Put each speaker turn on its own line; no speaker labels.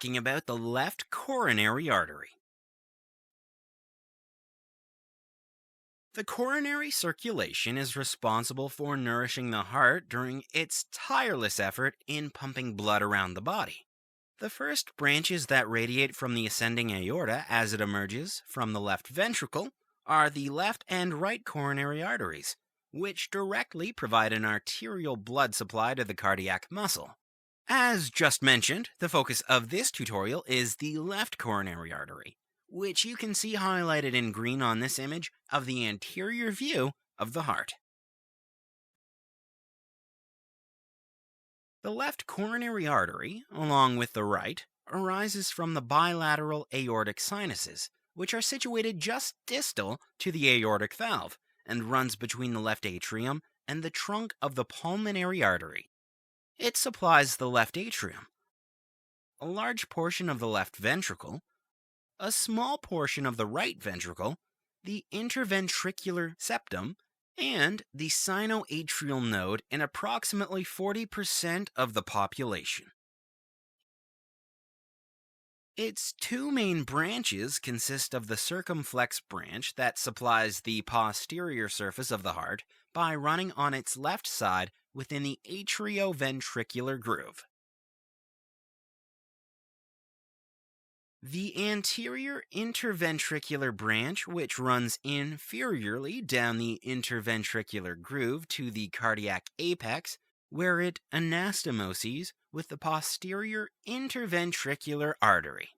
talking about the left coronary artery. The coronary circulation is responsible for nourishing the heart during its tireless effort in pumping blood around the body. The first branches that radiate from the ascending aorta as it emerges from the left ventricle are the left and right coronary arteries, which directly provide an arterial blood supply to the cardiac muscle. As just mentioned, the focus of this tutorial is the left coronary artery, which you can see highlighted in green on this image of the anterior view of the heart. The left coronary artery, along with the right, arises from the bilateral aortic sinuses, which are situated just distal to the aortic valve and runs between the left atrium and the trunk of the pulmonary artery. It supplies the left atrium, a large portion of the left ventricle, a small portion of the right ventricle, the interventricular septum, and the sinoatrial node in approximately 40% of the population. Its two main branches consist of the circumflex branch that supplies the posterior surface of the heart by running on its left side within the atrioventricular groove. The anterior interventricular branch, which runs inferiorly down the interventricular groove to the cardiac apex, where it anastomoses with the posterior interventricular artery.